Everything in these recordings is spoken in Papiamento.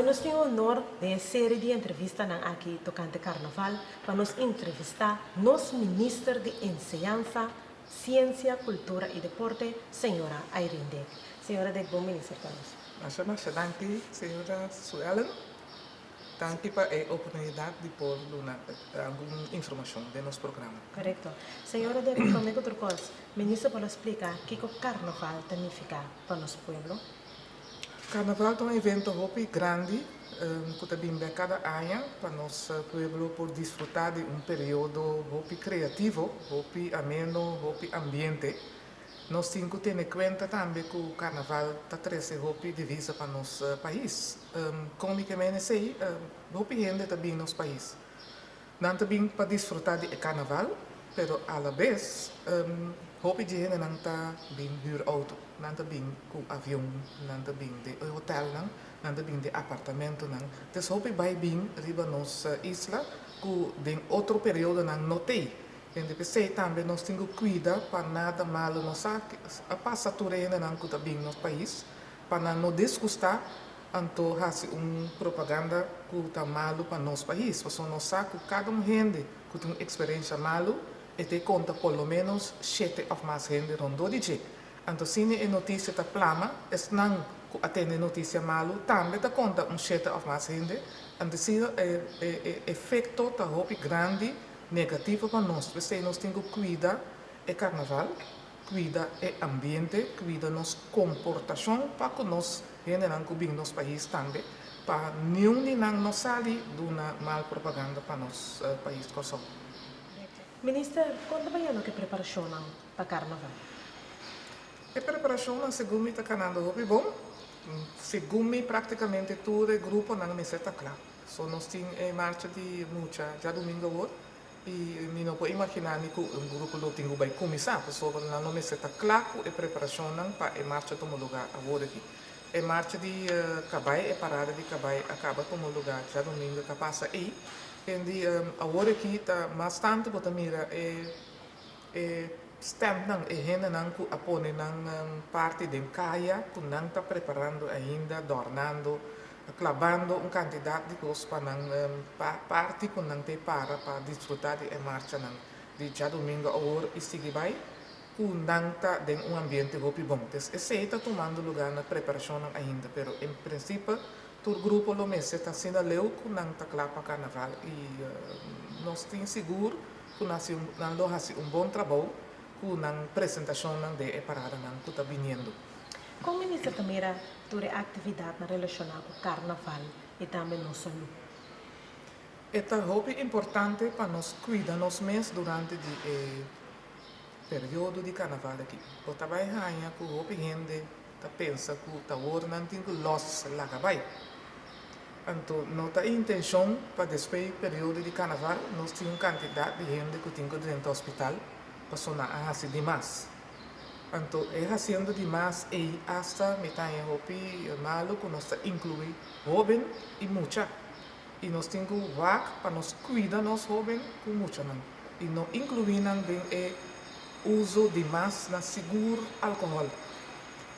nos tin honor den e serie di entrevistanan aki tokante karnaval pa nos entrevistá nos Minister di Enseñansa, Siensia, Kultura i Deporte, señora Irene Dick. Señora Dick, bon bini serka nos. Masha masha danki, señora Suellen. Danki pa e oportunidat di por duna algun informashon den nos programa. Korekto. Señora Dick, promé ku tur kos, Minister por a splika kiko karnaval ta nifiká pa nos pueblo? Karnaval ta un evento hopi grandi ku ta bin bek kada aña pa nos pueblo por disfrutá di un periodo hopi kreativo, hopi ameno, hopi ambiente. Nos tin ku tene kuenta tambe ku karnaval ta trese hopi divisa pa nos pais. Kon mi ke mene esei? Hopi hende ta bin nos pais. Nan ta bin pa disfrutá di e karnaval, pero alabes hopi di hendenan ta bin hür outo, nan ta bin ku avion, nan ta bin den e hotelnan, nan ta bin den apartamentonan. Tes hopi bai bin riba nos isla ku den otro periodonan no t'ei. Hende p'esei tambe nos tin ku kuida pa nada malu no sa a pasa tur e hendenan ku ta bin nos pais, pa nan no disgustá anto hasi un propaganda ku ta malu pa nos pais. Pasobra nos sa ku kada un hende ku tin un eksperensha malu e te konta por lo ménos shete òf mas hende rondó di dje. Anto asina e notisia ta plama, esnan ku a tende e notisia malu tambe ta konta un shete òf mas hende. Anto asina e e efekto ta hopi grandi negativo pa nos. P'esei nos tin ku kuida e karnaval, kuida e ambiente, kuida nos komportashon pa ku nos hendenan ku bin nos pais tambe, pa niun di nan no sali duna mal propaganda pa nos pais Kòrsou. Minister, kon ta bayendo ku e preparashonnan pa karnaval? E preparashonnan segun mi ta kanando hopi bon. Segun mi praktikamente tur e gruponan mester ta kla. So nos tin e marcha di mucha djadumingu awor i mi no por imaginá mi ku un grupo lo tin ku bai kuminsá pasobra nan lo mester ta kla ku e preparashonnan pa e marcha tuma lugá awor aki. E marcha di kabai, e parada di kabai a kaba tuma lugá djadumingu ka pasa ei. Endi awor aki ta mas tantu bo ta mira e E stèntnan, e hendenan ku a pone nan parti den kaya ku nan ta preparando ainda, dòrnando, klabando un kantidat di kos pa nan parti ku nan te para pa disfrutá di e marchanan di djadumingu awor i sigui bai ku nan ta den un ambiente hopi bon. Entonces esei ta tumando lugá na preparashonnan ainda, pero en prinsipio tur grupo lo mester ta asina leu ku nan ta kla pa karnaval i nos tin sigur ku nan lo hasi un bon trabou ku nan presentashonnan den e paradanan ku ta biniendo. Kon minister ta mira tur e aktividatnan relashoná ku karnaval i tambe nos salú? E ta hopi importante pa nos kuida nos mes durante di e periodo di karnaval aki. Bo ta bai haña ku hopi hende ta pensa ku ta wor nan tin ku lòs laga bai. Anto no ta e intenshon pa despues periodo di karnaval nos tin un kantidat di hende ku tin ku drenta hospital paso nan a hasi dimas. Anto e hasiendo dimas ei asta mi ta haña hopi malu ku nos ta inkluí hóben i mucha i nos tin ku wak pa nos kuida nos hóben ku muchanan i no inkluí nan den e uso dimas na sigur alkohòl.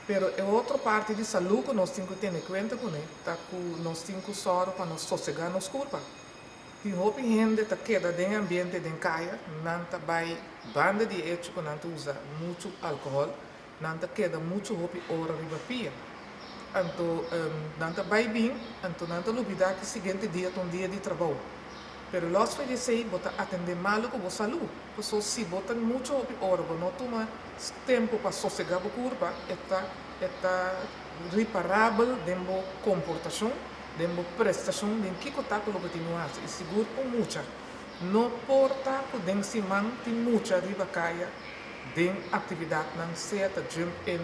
Pero e otro parti di salú ku nos tin ku tene kuenta kuné ta ku nos tin ku sòru pa nos sosegá nos kurpa. Tin hopi hende ta keda den e ambiente den kaya, nan ta bai banda di e echo ku nan ta usa muchu alkohòl, nan ta keda muchu hopi ora riba pia. Anto nan ta bai bin, anto nan ta lubidá ku siguiente dia ta un dia di trabou. Pero lòs for di esei bo ta atendé malu ku bo salú. Paso si bo ta muchu hopi ora bo no tuma tempu pa sosegá bo kurpa, e ta e ta riparabel den bo komportashon, den bo prestashon, den kiko ta ku loke tin ku hasi. I sigur un mucha no por ta ku den siman tin mucha riba kaya den aktividatnan sea ta jump in,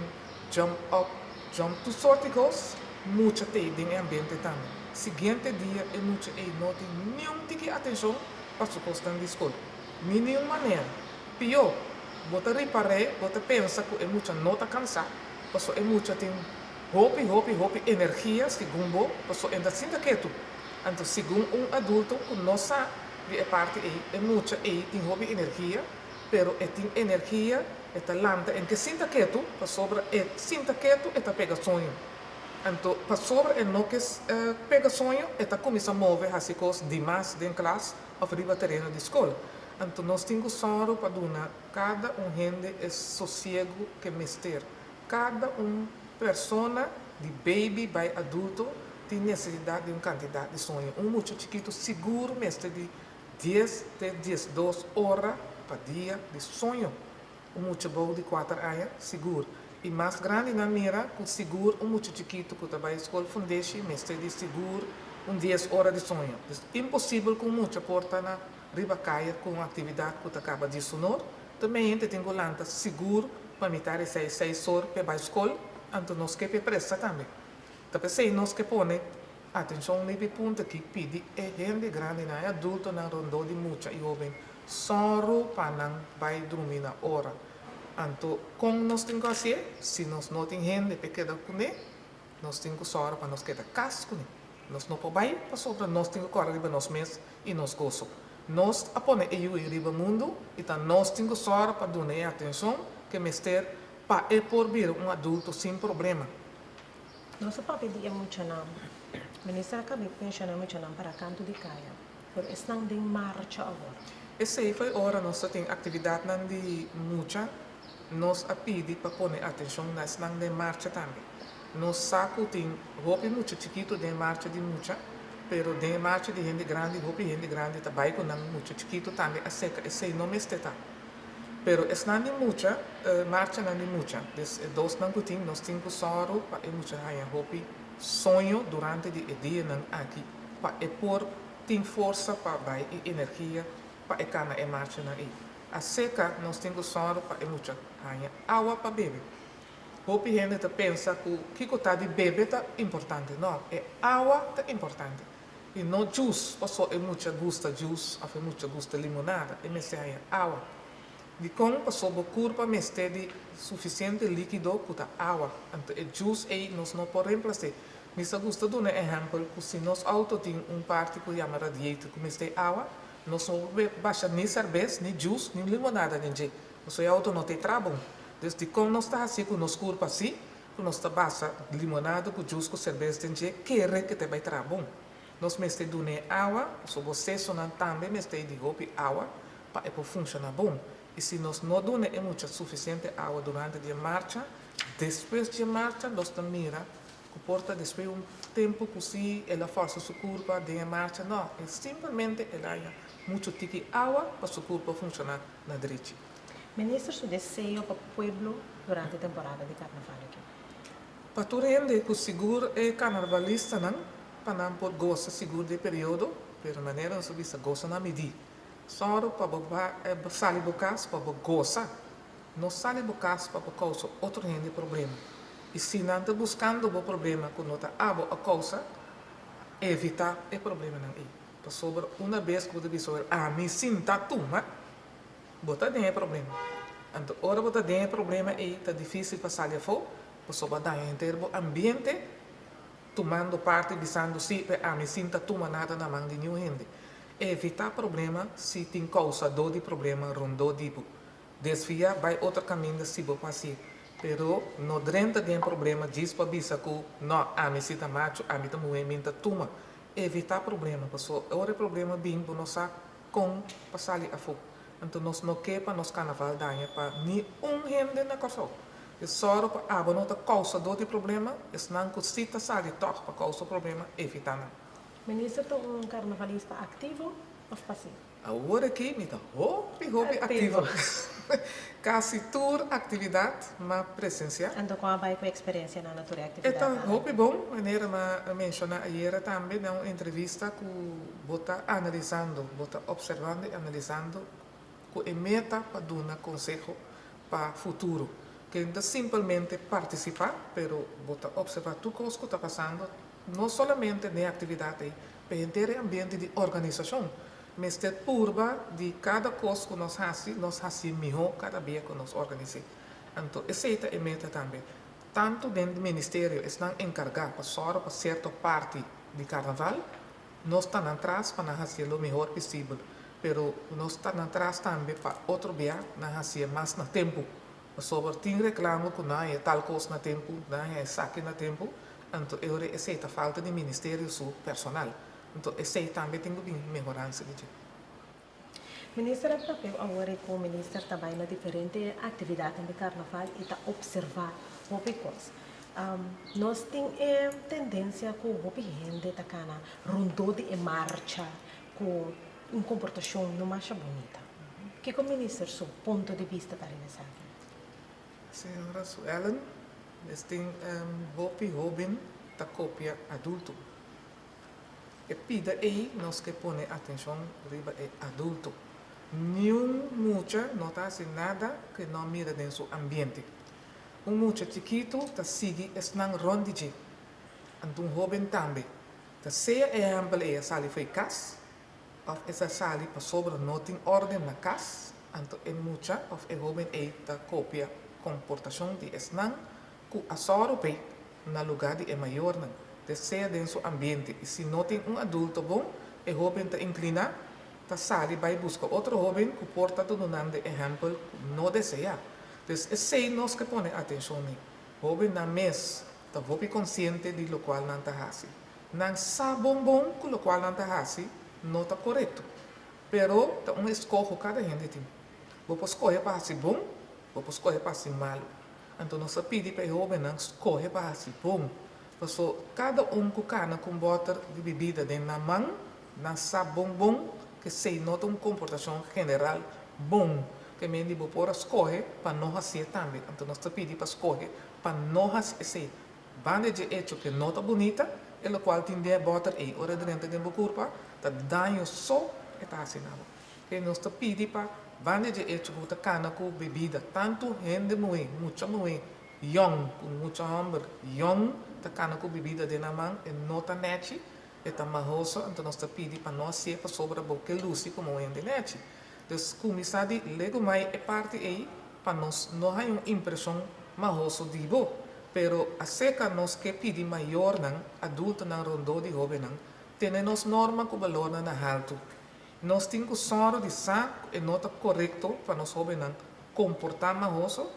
jump up, jump tur sorti kos, mucha t'ei den e ambiente tambe. Siguiente dia e mucha ei no tin niun tiki atenshon pa su kosnan di skol. Ni niun manera. Pió, bo ta ripar'é, bo ta pensa ku e mucha no ta kansá, paso e mucha tin hopi, hopi, hopi energia segun bo, paso e ta sinta ketu. Anto segun un adulto ku no sa di e parti ei, e mucha ei tin hopi energia, pero e tin energia, e ta lanta en ke sinta ketu, pasobra e sinta ketu e ta pega soño. Anto pasobra e no ke pega soño e ta kuminsá move hasi kos dimas den klas òf riba tereno di skol. Anto nos tin ku sòru pa duna kada un hende e sosiegu ke mester. Kada un persona, di baby bai adulto, tin nesesidat di un kantidat di soño. Un mucha chikitu sigur mester di dies te 12 ora pa dia di soño. Un mucha bou di 4 aña, sigur. I mas grandinan mira ku sigur un mucha chikitu ku ta bai skol fundeshi mester di sigur un 10 ora di soño. Dus imposibel ku un mucha por ta na riba kaya ku un aktividat ku ta kaba 11 or. Tambe hende tin ku lanta sigur pa mitar di 6, 6 or pa bai skol, anto nos ke pe presta tambe. Ta p'esei nos ke pone atenshon riba e punto akí, pidi e hende grandinan, e adultonan rondó di mucha i hóben, sòru pa nan bai drumi na ora. Anto kon nos tin ku hasié? Si nos no tin hende pa keda kuné, nos tin ku sòru pa nos keda kas kuné. Nos no por bai pasobra nos tin ku kòrda riba nos mes i nos goso. Nos a pone e yu ei riba mundu i ta nos tin ku sòru pa duna e atenshon ku e mester pa e por bira un adulto sin problema. Nos a papia di e muchanan. Minister a kaba di menshoná muchanan para kantu di kaya, pero esnan den marcha awor. Esei foi ora nos ta tin aktividatnan di mucha, nos a pidi pa pone atenshon na esnan den marcha tambe. Nos sa ku tin hopi mucha chikitu den marcha di mucha, pero den marcha di hende grandi, hopi hende grandi ta bai ku nan mucha chikitu tambe aseka. Esei no mester ta. Pero esnan di mucha, marchanan di mucha, dus e dosnan ku tin, nos tin ku sòru pa e mucha haña hopi soño durante di e dianan aki pa e por tin forsa pa bai i energia pa e kana e marchanan ei. Aseka nos tin ku sòru pa e mucha haña awa pa bebe. Hopi hende ta pensa ku kiko ta di bebe ta importante. No, e awa ta importante. I no juice, paso e mucha gusta juice òf e mucha gusta limonada, e mester haña awa. Dikon? Paso bo kurpa mester di sufisiente líkido ku ta awa. Anto e juice ei nos no por remplas'é. Mi sa gusta duna ehèmpel ku si nos outo tin un parti ku yama radiator ku mester awa, nos no por basha ni serbes, ni juice, ni limonada den dje. Paso e outo no ta e traha bon. Dus dikon nos ta hasi ku nos kurpa así, ku nos ta basa limonada ku juice ku serbes den dje, kere ku ta bai traha bon? Nos mester dun'é awa, paso bo sesonan tambe mester di hopi awa pa e por funshoná bon. I si nos no duna e mucha sufisiente awa durante di e marcha, despues di e marcha nos ta mira ku por ta despues un tempu ku si el a fòrsa su kurpa den e marcha, no, e simplemente el a haña muchu tiki awa pa su kurpa funshoná na drechi. Minister su deseo pa pueblo durante temporada di karnaval aki. Pa tur hende ku sigur e karnavalistanan pa nan por gosa sigur di e periodo, pero manera nos a bisa gosa na midí. Sòru pa bo sali bo kas pa bo gosa. No sali bo kas pa bo kousa otro hende problema. I si nan ta buskando bo problema ku no ta abo a kousa, evitá e problemanan ei. Pasobra una bes ku bo ta bisa ora ami sinta tuma, bo ta den e problema. Anto ora bo ta den e problema ei ta difísil pa sali afó, pasobra bo a daña henter bo ambiente tumando parti bisando si pe ami sinta tuma nada na man di niun hende. Evitá problema si tin kousadó di problema rondó di bo. Desviá bai otro kaminda si bo por hasié. Pero no drenta den problema djis pa bisa ku no, ami si ta machu, ami ta muhé, mi ta tuma. Evitá problema, pasobra ora e problema bin bo no sa kon pa sali afó. Anto nos no ke pa nos karnaval daña pa ni un hende na Kòrsou. E sòru pa abo no ta kousadó di problema, esnan ku si ta sali tòg pa kousa problema, evitá nan. Minister ta un karnavalista aktivo òf pasivo? Awor aki mi ta hopi hopi aktivo. Kasi tur aktividat m'a presensiá. Anto kon a bai ku eksperensianan na tur e E ta aktividatnan? hopi bon, manera m'a menshoná ayera tambe den un entrevista ku bo ta analisando, bo ta opservando i analisando ku e meta pa duna konseho pa futuro. Ke no ta simpelmente partisipá, pero bo ta opservá tur kos ku ta pasando, no solamente den e aktividat ei, pero henter e ambiente di organisashon. Mester purba di kada kos ku nos hasi, nos hasié mihó kada bia ku nos organis'é. Anto esei ta e meta tambe. Tantu den ministerio esnan enkargá pa sòru pa sierto parti di karnaval, nos ta nan tras pa nan hasié lo mihor posibel, pero nos ta nan tras tambe pa otro bia nan hasié mas na tempu. Pasobra tin reklamo ku nan haña tal kos na tempu, nan haña esaki na tempu. Anto e ora esei ta falta di ministerio su personal. Anto esei tambe tin ku bin mehoransa di dje. Minister a papia awor e ku minister ta bai na diferente aktividatnan di karnaval i ta opservá hopi kos. Nos tin e tendensia ku hopi hende ta kana rondó di e marcha ku un komportashon no masha bunita. Kiko minister su punto di bista ta riba esaki? Señora Suellen, Mes tin hopi hóben ta kopia adulto. E pida ei nos ke pone atenshon riba e adulto. Niun mucha no ta hasi nada ku e no a mira den su ambiente. Un mucha chikitu ta sigui esnan rònt di dje. Anto un hóben tambe. Ta sea e ehèmpel ei a sali fo'i kas òf e sa sali pasobra no tin órden na kas, anto e mucha òf e hóben ei ta kopia komportashon di esnan ku a sòru p'e na lugá di e mayornan, te sea den su ambiente. I si no tin un adulto bon, e hóben ta inkliná ta sali bai buska otro hóben ku por ta duna nan de ehèmpel ku no deseá. Dus esei nos ke pone atenshon ni. Hóbennan mes ta hopi konsiente di lokual nan ta hasi. Nan sa bon bon ku lokual nan ta hasi no ta korekto. Pero ta un eskoho kada hende tin. Bo por skohe pa hasi bon, bo por skohe pa hasi malu. Anto nos a pidi pa e hóbennan skohe pa hasi bon. Paso kada un ku kana ku un bòter di bibida den nan man, nan sa bon bon ku esei no ta un komportashon general bon. Ke men di bo por a skohe pa no hasié tambe. Anto nos ta pidi pa skohe pa no hasi esei. Banda dje echo ke no ta bunita, e lokual tin den e bòter ei ora e drenta den bo kurpa, ta daño so e ta hasi na bo. Ke nos ta pidi pa banda dje echo ku bo ta kana ku bebida, tantu hende muhé, mucha muhé yòn ku mucha hòmber yòn ta kana ku bebida den nan man, e no ta nèchi, e ta mahoso, anto nos ta pidi pa no hasié pasobra bo ke lusi komo un hende nèchi. Dus kuminsá di legumai e parti ei pa nos no haña un impreshon mahoso di bo. Pero aserka nos ke pidi mayornan, adultonan rondó di hóbennan, tene nos norma ku balornan na haltu. Nos tin ku sòru di sa ku e no ta korekto pa nos hóbennan komportá mahoso,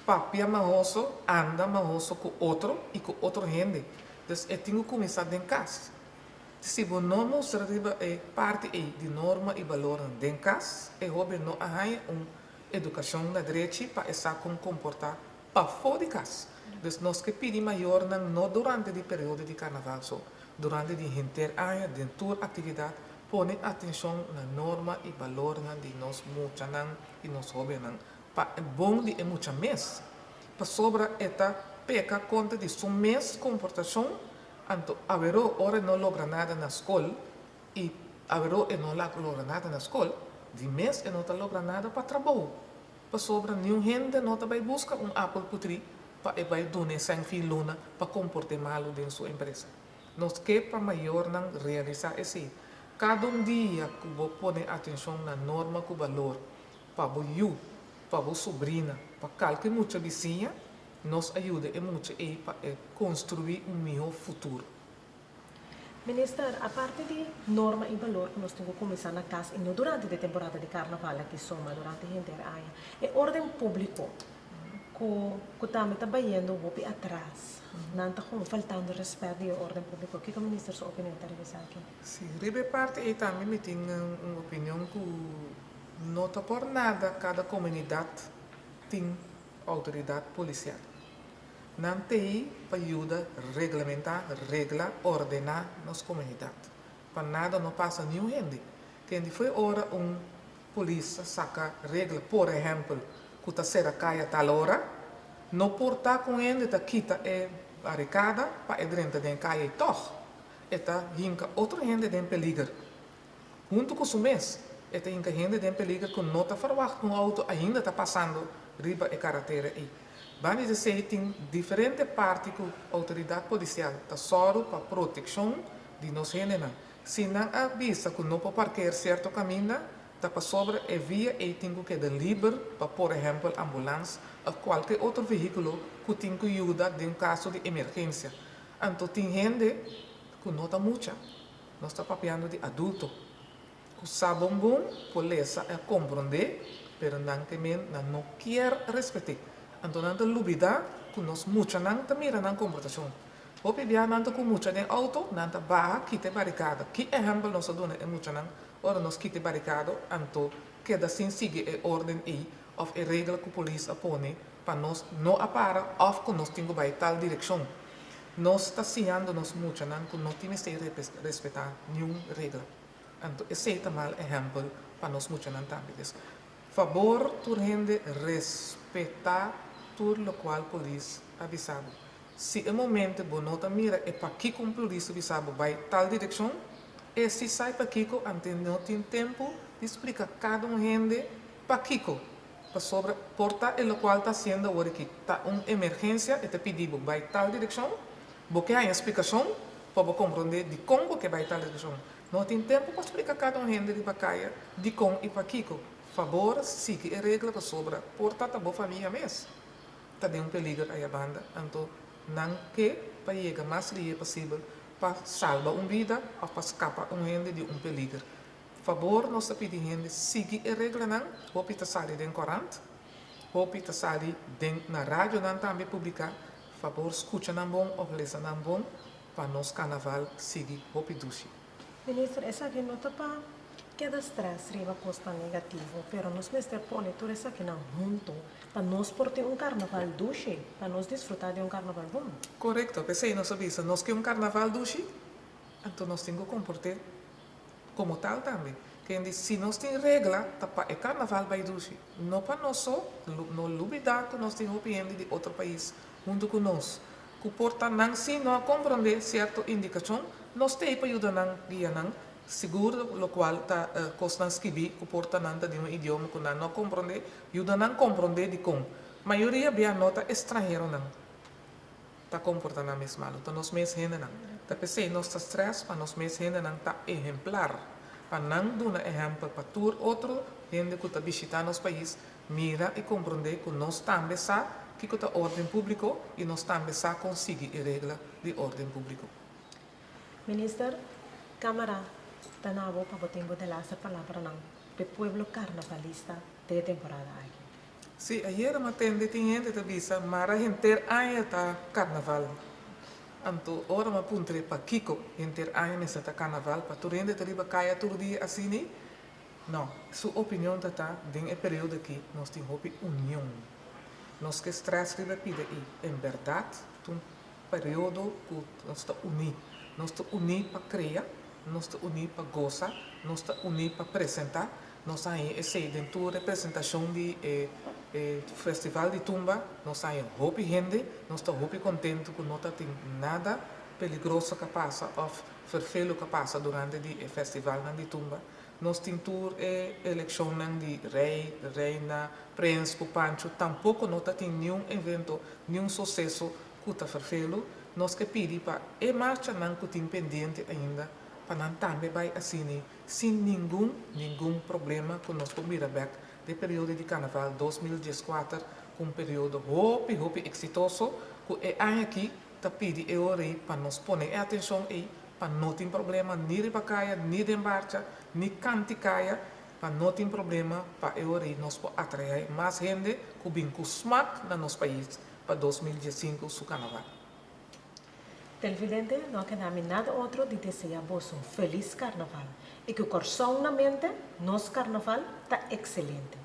papia mahoso, anda mahoso ku otro i ku otro hende. Dus e tin ku kuminsá den kas. Si bo no mustra riba e parti ei di norma i balornan den kas, e hóben no a haña un edukashon na drechi pa e sa kon komportá pafó di kas. Dus nos ke pidi mayornan no durante di periodo di karnaval so, durante di henter aña den tur aktividat pone atenshon na norma i balornan di nos muchanan i nos hóbennan pa e bon di e mucha mes. Pasobra e ta peka kontra di su mes komportashon, anto aweró ora e no logra nada na skol i aweró e no logra nada na skol, di mes e no ta logra nada pa trabou. Pasobra niun hende no ta bai buska un apel putrí pa e bai dun'é sèn fin luna pa komport'é malu den su empresa. Nos ke pa mayornan realisá esei. Kada un dia ku bo pone atenshon na norma ku balor pa bo yu, pa bo subrina, pa kalke mucha bisiña, nos a yuda e mucha ei pa e konstruí un mihó futuro. Minister, aparte di norma i balor ku nos tin ku kuminsá na kas i no durante di temporada di karnaval aki so, ma durante henter aña, e órden públiko ku ku tambe ta bayendo hopi atras, nan ta kon faltando rèspèt di e órden públiko. Kiko minister su opinion ta riba esaki? Sí, riba e parti ei tambe mi tin un opinion ku no ta por nada kada komunidat tin outoridat polisial. Nan t'ei pa yuda reglamentá, regla, ordená nos komunidat, pa nada no pasa niun hende. Kendi fo'i ora un polis a saka regla, por ehèmpel, ku ta sera kaya tal ora, no por ta ku un hende ta kita e barikada pa e drenta den e kaya i tòg e ta hinka otro hende den peliger. Huntu ku su mes, e ta hinka hende den peliger ku no ta ferwagt ku un outo ainda ta pasando riba e karatera ei. Banda di esei tin diferente parti ku outoridat polisial ta sòru pa protekshon di nos hendenan. Si nan a bisa ku no por parkeer sierto kaminda, ta pasobra e via ei tin ku keda liber pa por ehèmpel ambulans òf kualke otro vehíkulo ku tin ku yuda den kaso di emergensia. Anto tin hende ku no ta mucha. Nos ta papiando di adulto ku sa bon bon por lesa en komprondé, pero nan ke men nan no kier respet'é. Anto nan ta lubidá ku nos muchanan ta mira nan komportashon. Hopi bia nan ta ku mucha den outo, nan ta baha kita e barikada. Ki ehèmpel nos a duna e muchanan ora nos kita e barikado anto keda sin sigui e órden ei òf e regla ku polis a pone pa nos no a para òf ku nos tin ku bai tal direkshon? Nos ta siñando nos muchanan ku no tin mester respetá niun regla. Anto esei ta mal ehèmpel pa nos muchanan tambe. Des fabor tur hende respetá tur lokual polis a bisa bo. Si e momento bo no ta mira e pakiko un polis ta bisa bo bai tal direkshon, e si sai pakiko ante no tin tempu di splika kada un hende pakiko. Pasobra por ta e lokual ta hasiendo awor aki ta un emergensia, e ta pidi bo bai tal direkshon, bo ke haña splikashon pa bo komprondé dikon bo ke bai tal direkshon. No tin tempu pa splika kada un hende riba kaya dikon i pakiko. Fabor sigui e regla pasobra por ta ta bo famia mes ta den un peliger aya banda, anto nan ke pa yega mas lihé posibel pa salba un bida òf pa skapa un hende di un peliger. Fabor nos ta pidi hende sigui e reglanan, hopi ta sali den korant, hopi ta sali den na radionan tambe publiká, fabor skucha nan bon òf lesa nan bon pa nos karnaval sigui hopi dushi. Minister, esaki no ta pa keda stress riba kosnan negativo, pero nos mester pone tur esakinan hunto pa nos por tin un karnaval dushi, pa nos disfrutá di un karnaval bon. Korekto, p'esei nos a bisa nos ke un karnaval dushi, anto nos tin ku komport'é Komo tal tambe, kende si nos tin regla ta pa e karnaval bai dushi, no pa nos so, no lubida ku nos tin hopi hende di otro pais huntu ku nos, ku por ta nan si no a komprondé sierto indikashon, nos t'ei pa yuda nan guia nan, sigur lokual ta kosnan skibí ku por ta nan ta di un idioma ku nan no a komprondé, yuda nan komprondé dikon. Mayoria bia no ta estranheronan. Ta komporta nan mes malu. Ta nos mes hendenan. Ta p'esei nos ta strès pa nos mes hendenan ta ehemplar, pa nan duna ehèmpel pa tur otro hende ku ta bishitá nos pais mira i komprondé ku nos tambe sa kiko ta órden públiko i nos tambe sa kon sigui e regla di órden públiko. Minister, Kámara ta na bo pa bo tin bo delaster palabranan p'e pueblo karnavalista den e temporada aki. Sí, ayera mi a tende tin hende ta bisa mara henter aña ta carnaval. Anto ora mi a puntr'e pakico henter aña mester ta carnaval, pa tur hende ta riba caya tur dia asini? No, su opinion ta ta den e periodo aki nos tin hopi union. Nos ke stress riba pida i en berdad ta un periodo cu nos ta uni. Nos ta uni pa crea, nos ta uni pa goza, nos ta uni pa presenta. Nos a haña esei den tur e presentashon di e festival di tumba. Nos a haña hopi hende. Nos ta hopi kontentu ku no ta tin nada peligroso ka pasa òf ferfelu ka pasa durante di e festivalnan di tumba. Nos tin tur e elekshonnan di rei, reina, prens ku pancho. Tampoko no ta tin niun evento, niun soseso ku ta ferfelu. Nos ke pidi pa e marchanan ku tin pendiente ainda pa nan tambe bai asini. Sin ningun ningun problema ku nos por mira bek de periodo di Karnaval 2014 ku un periodo hopi hopi eksitoso ku e aña aki ta pidi e ora ei pa nos pone e atenshon ei pa no tin problema ni riba kaya ni den barcha ni kanti kaya pa no tin problema pa e ora ei nos por atrae mas hende ku bin ku smak na nos pais pa 2015 su Karnaval. Televidente, no a keda mi nada otro di desea boso un felis Karnaval i ku Kòrsou na mente, nos Karnaval ta ekselente.